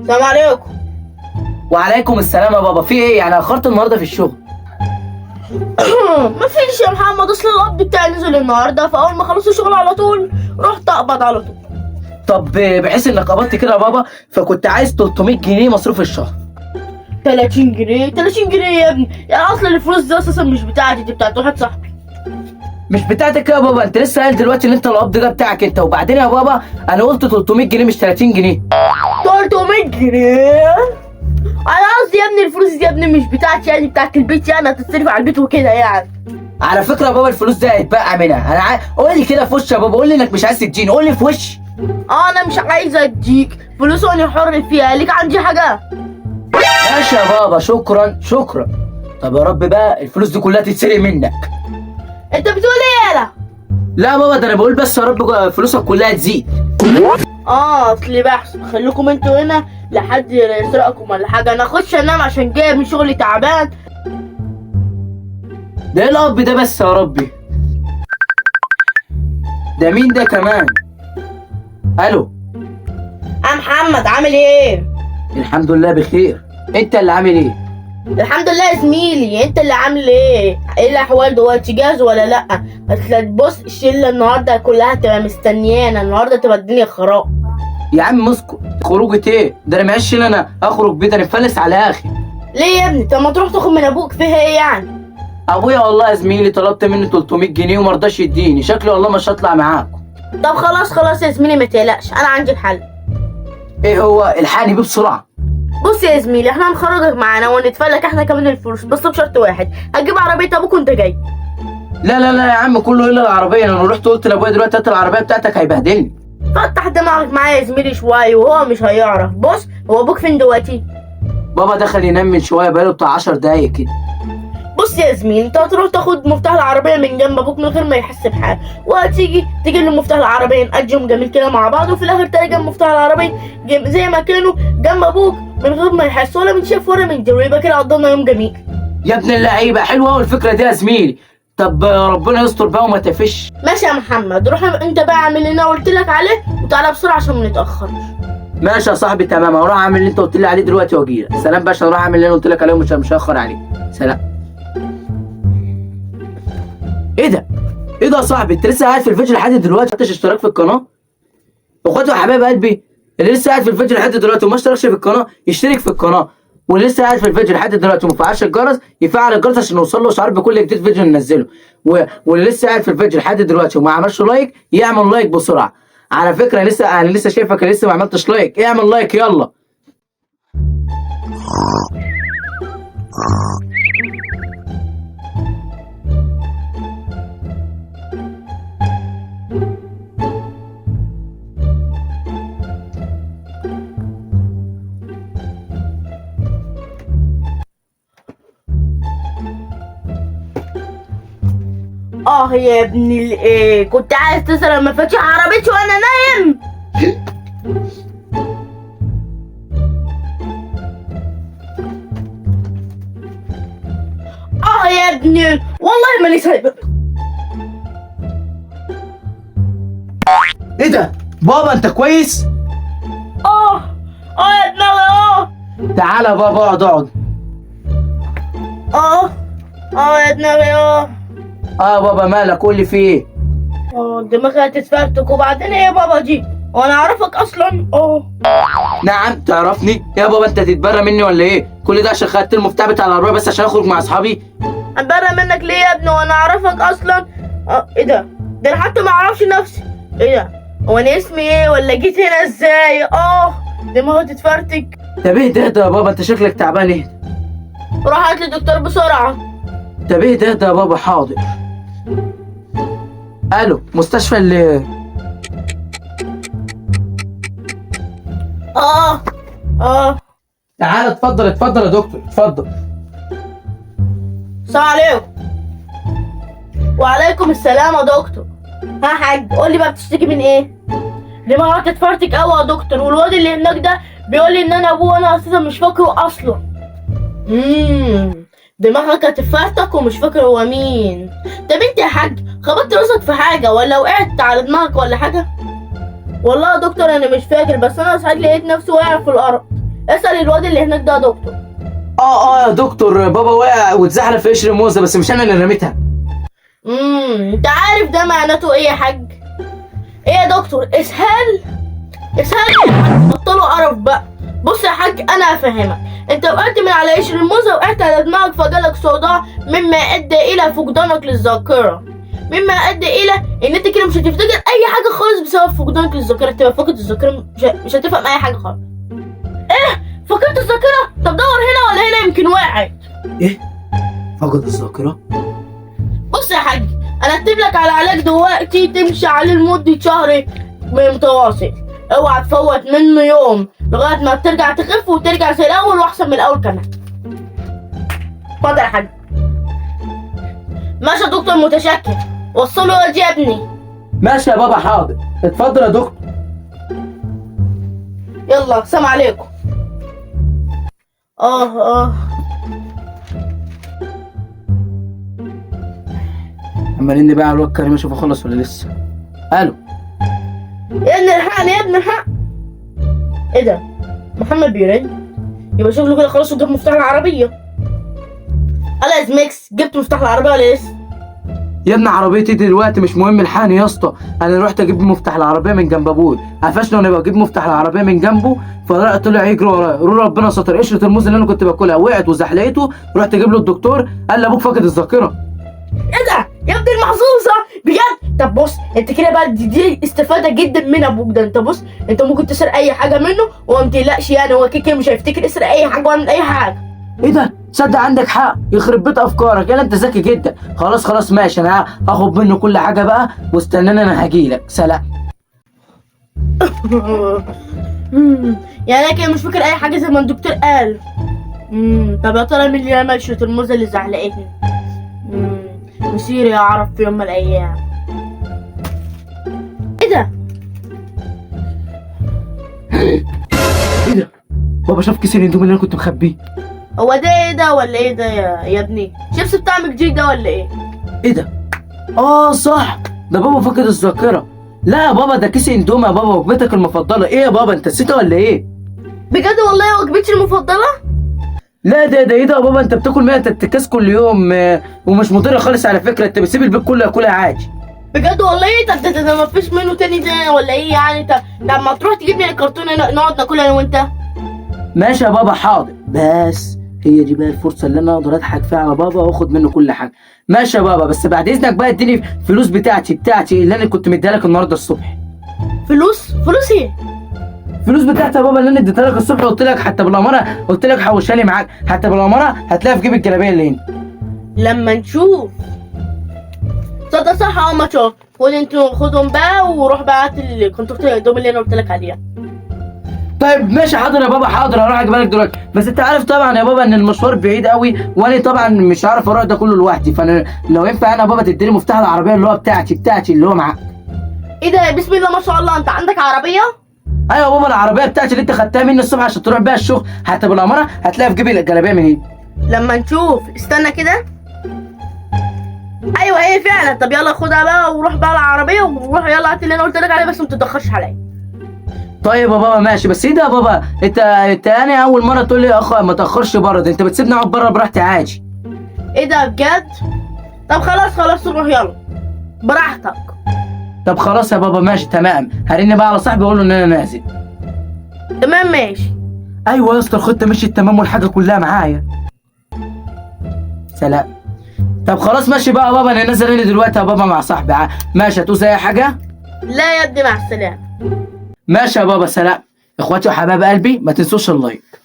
السلام عليكم. وعليكم السلام يا بابا. في ايه يعني اخرت النهارده في الشغل؟ مفيش يا محمد، اصل القبض بتاعي نزل النهارده، فاول ما خلصت شغل على طول رحت اقبض على طول. طب بحيث انك قبضت كده يا بابا، فكنت عايز 300 جنيه مصروف الشهر. 30 جنيه 30 جنيه يا ابني، يعني اصلا الفلوس دي اساسا مش بتاعتي، دي بتاعت واحد صاحبي. مش بتاعتك يا بابا؟ انت لسه قايل دلوقتي ان انت القبض ده بتاعك انت. وبعدين يا بابا انا قلت 300 جنيه مش 30 جنيه. 300 جنيه؟ انا قصدي يا ابني الفلوس دي يا ابني مش بتاعتي، يعني بتاعت البيت، يعني هتتصرف على البيت وكده يعني. على فكرة يا بابا الفلوس دي هيتبقى منها. انا قول لي كده في وشي يا بابا، قول لي انك مش عايز تديني، قول لي في وشي. انا مش عايزه اديك فلوس وانا حر فيها، ليك عندي حاجة؟ ماشي يا بابا، شكرا شكرا. طب يا رب بقى الفلوس دي كلها تتسرق منك. انت بتقول ايه يالا؟ لا يا بابا، ده انا بقول بس يا رب فلوسك كلها تزيد. اصل بحث خليكم انتوا هنا لحد يسرقكم ولا حاجة، انا اخش انام عشان جاي من شغلي تعبان. ده ايه الاب ده بس يا ربي؟ ده مين ده كمان؟ الو. يا محمد عامل ايه؟ الحمد لله بخير، انت اللي عامل ايه؟ الحمد لله يا زميلي، انت اللي عامل ايه؟ ايه الاحوال دلوقتي، جاهز ولا لا؟ اصل بص الشلة النهارده كلها تبقى مستنيانا، النهارده تبقى الدنيا خراب. يا عم اسكت، خروجة ايه ده؟ انا معيش اللي انا اخرج بيه، ده انا مفلس على اخي. ليه يا ابني؟ طب ما تروح تاخد من ابوك، فيها ايه يعني؟ ابويا والله يا زميلي طلبت منه 300 جنيه وما رضاش يديني، شكلي والله مش هطلع معاكم. طب خلاص خلاص يا زميلي ما تقلقش، انا عندي الحل. ايه هو؟ الحقني بيه بسرعة. بص يا زميلي، احنا هنخرجك معانا ونتفلك احنا كمان الفلوس، بس بشرط واحد، هتجيب عربية ابوك وانت جاي. لا لا لا يا عم، كله الا العربية. انا لو رحت قلت لابويا دلوقتي هات العربية بتاعتك هيبهدلني. فتح دماغك معايا يا زميلي شوية وهو مش هيعرف. بص هو ابوك فين دلوقتي؟ بابا دخل ينام من شوية، بقاله بتاع 10 دقايق كده. بص يا زميلي، انت هتروح تاخد مفتاح العربية من جنب ابوك من غير ما يحس بحاجة، وهتيجي تجيب له مفتاح العربية، نقضي يوم جميل كده مع بعض، وفي الاخر تلاقي جنب مفتاح العربية زي ما كانوا جنب ابوك من غير ما يحس ولا من شاف ولا من دري، يبقى كده قضينا يوم جميل. يا ابن اللعيبة، حلوة قوي الفكرة دي يا زميلي. طب ربنا يستر بقى وما تقفش. ماشي يا محمد، روح انت بقى اعمل اللي انا قلت لك عليه وتعالى بسرعة عشان ما نتاخرش. ماشي يا صاحبي، تمام، هروح اعمل اللي انت قلت لي عليه دلوقتي واجيلك. سلام باشا، هروح اعمل اللي انا قلت لك عليه ومش مش هاخر عليك. سلام. ايه ده؟ ايه ده يا صاحبي؟ انت لسه قاعد في الفيديو لحد دلوقتي ما عملتش اشتراك في القناة؟ اخواتي وحبايب قلبي اللي لسه قاعد في الفيديو لحد دلوقتي وما اشتركش في القناة يشترك في القناة، واللي لسه قاعد في الفيديو لحد دلوقتي وما فعلش الجرس يفعل الجرس عشان نوصل له اشعار بكل جديد فيديو ننزله، واللي لسه قاعد في الفيديو لحد دلوقتي وما عملش like يعمل like بسرعة. على فكرة لسه انا لسه شايفك لسه ما عملتش like، اعمل like يلا. اه يا ابن الايه، كنت عايز تسرق مفاتيح عربيتي وانا نايم. اه يا ابني والله ماني سايبك. ايه ده؟ بابا انت كويس؟ اه اه يا دماغي اه. تعالى يا بابا اقعد اقعد. اه اه يا دماغي اه. اه بابا مالك؟ قول لي في ايه؟ اه دماغي هتتفرتك. وبعدين ايه يا بابا دي؟ وانا اعرفك اصلا؟ اه نعم تعرفني يا بابا؟ انت تتبرى مني ولا ايه؟ كل ده عشان خدت المفتاح بتاع العربية بس عشان اخرج مع اصحابي؟ اتبرى منك ليه يا ابني وانا اعرفك اصلا؟ اه ايه ده؟ ده انا حتى ما اعرفش نفسي. ايه ده؟ هو انا اسمي ايه ولا جيت هنا ازاي؟ اه دماغي تتفرتك. طب اهدى اهدى يا بابا، انت شكلك تعبان، اهدى. روح هات لي الدكتور بسرعة. طب اهدى اهدى يا بابا، حاضر. الو مستشفى اللي اه اه. تعالى اتفضل اتفضل يا دكتور اتفضل. السلام عليكم. وعليكم السلام يا دكتور. ها حاج قول لي بقى بتشتكي من ايه؟ دماغي هتتفرتك قوي يا دكتور، والواد اللي هناك ده بيقول لي ان انا ابوه وانا اساسا مش فاكره اصلا. دماغك هتتفرتك ومش فاكر هو مين. طب انت يا حاج خبطت راسك في حاجة ولا وقعت على دماغك ولا حاجة؟ والله يا دكتور انا مش فاكر، بس انا صحيت لقيت نفسي واقع في الارض. اسأل الواد اللي هناك ده يا دكتور. اه يا دكتور، بابا وقع واتزحلق في قشر موزة، بس مش انا اللي رميتها. انت عارف ده معناته ايه يا حاج؟ ايه يا دكتور؟ اسهال؟ اسهال يا حاج، بطلوا قرف بقى. بص يا حاج انا هفهمك، انت وقعت من على قشر الموزه وقعت على دماغك فجالك صداع، مما ادى الى فقدانك للذاكرة، مما ادى الى ان انت كده مش هتفتكر اي حاجة خالص بسبب فقدانك للذاكرة. تبقى فاقد الذاكرة، مش هتفهم اي حاجة خالص. ايه فقدت الذاكرة؟ طب دور هنا ولا هنا يمكن وقعت. ايه فقد الذاكرة؟ بص يا حاج انا اكتب لك على علاج دلوقتي تمشي عليه لمدة شهر متواصل، اوعى تفوت منه يوم لغاية ما ترجع تخف وترجع زي الاول واحسن من الاول كمان. اتفضل يا حاج. ماشي يا دكتور، متشكر. وصله يا ابني. ماشي يا بابا، حاضر. اتفضل يا دكتور. يلا سلام عليكم. اه عمالين بقى على الواد كريم اشوف اخلص ولا لسه. الو يا ابني الحقني يا ابني الحق. ايه ده؟ محمد بيرن؟ يبقى شكله كده خلاص وجاب مفتاح العربية. الا يا ميكس، جبت مفتاح العربية ولا لسه؟ يا ابني عربيتي دلوقتي مش مهم، الحقني يا اسطى. انا رحت اجيب مفتاح العربية من جنب ابوي، قفشني وانا بجيب مفتاح العربية من جنبه، فطلع طلع يجري ورايا. رول ربنا ستر، قشرة الموز اللي انا كنت باكلها وقعت وزحلقته. رحت اجيب له الدكتور، قال لي ابوك فاقد الذاكرة. ايه ده يا ابني المحظوظه بجد. طب بص انت كده بقى دي استفاده جدا من ابوك ده. انت بص انت ممكن تسرق اي حاجة منه وما تقلقش، يعني هو كده مش هيفتكر. اسرق اي حاجة واعمل اي حاجة. ايه ده؟ تصدق عندك حق، يخرب بيت افكارك، يلا انت ذكي جدا. خلاص خلاص ماشي، انا هاخد منه كل حاجة بقى، واستناني انا هجيلك. سلام. يعني انا كده مش فاكر اي حاجة زي ما الدكتور قال. طب يا ترى مين اللي رمى قشرة الموزه اللي زعلقتني؟ مصيري اعرف في يوم من الايام. ايه ده؟ ايه ده؟ بابا شاف كيس الاندومي اللي انا كنت مخبيه. هو ده ايه ده ولا ايه ده يا ابني؟ شيبس بتاع مجدي ده ولا ايه؟ ايه ده؟ صح، ده بابا فاقد الذاكرة. لا يا بابا ده كيس اندومي يا بابا، وجبتك المفضلة. ايه يا بابا انت نسيتها ولا ايه؟ بجد والله وجبتي المفضلة؟ لا ده ايه ده يا بابا، انت بتاكل 100 كاس كل يوم، ومش مضرة خالص على فكرة، انت بتسيب البيت كله ياكلها عادي. بجد والله؟ طب ده ما فيش منه تاني ده ولا ايه يعني؟ طب ما تروح تجيب لي الكرتونه نقعد ناكلها انا وانت. ماشي يا بابا حاضر، بس هي دي بقى الفرصة اللي انا اقدر اضحك فيها على بابا واخد منه كل حاجة. ماشي يا بابا، بس بعد اذنك بقى اديني فلوس بتاعتي اللي انا كنت مديها لك النهارده الصبح. فلوس؟ فلوس ايه؟ فلوس بتاعتي يا بابا اللي انا اديتها لك الصبح، قلت لك حتى بالاماره، قلت لك حوشها لي معاك، حتى بالاماره هتلاقيها في جيب الجلابية اللي هنا. لما نشوف. تصدق صح، ما تشوف. خد انتوا خدهم بقى وروح بقى هات الكنترول الاندومي اللي انا قلت لك عليها. طيب ماشي حاضر يا بابا حاضر، هروح اجيبها لك دلوقتي. بس انت عارف طبعا يا بابا ان المشوار بعيد قوي، وانا طبعا مش عارف اروح ده كله لوحدي، فانا لو ينفع انا يا بابا تديني مفتاح العربية اللي هو بتاعتي اللي هو معاك. ايه ده؟ بسم الله ما شاء الله، انت عندك عربية؟ ايوه يا بابا العربية بتاعتي اللي انت خدتها مني الصبح عشان تروح بيها الشغل، حتى بالاماره هتلاقيها في جيب الجلابية من هنا. لما نشوف. استنى كده. ايوه هي فعلا. طب يلا خدها بقى وروح بقى العربية، وروح يلا هات اللي انا قلت لك عليه، بس ما تتاخرش عليا. طيب يا بابا ماشي. بس ايه ده يا بابا، انت انا اول مرة تقول لي يا اخو ما تاخرش بره، ده انت بتسيبني اقعد بره براحتي عادي. ايه ده بجد؟ طب خلاص روح يلا براحتك. طب خلاص يا بابا ماشي تمام، هرن بقى على صاحبي اقول له ان انا نازل. تمام ماشي. ايوه يا اسطى الخطة مشيت تمام والحاجة كلها معايا. سلام. طب خلاص ماشي بقى يا بابا، انا نازل انا دلوقتي يا بابا مع صاحبي. ماشي، هتوصي اي حاجة؟ لا يا ابني مع السلامة. ماشي يا بابا سلام. اخواتي وحبايب قلبي ما تنسوش ال like.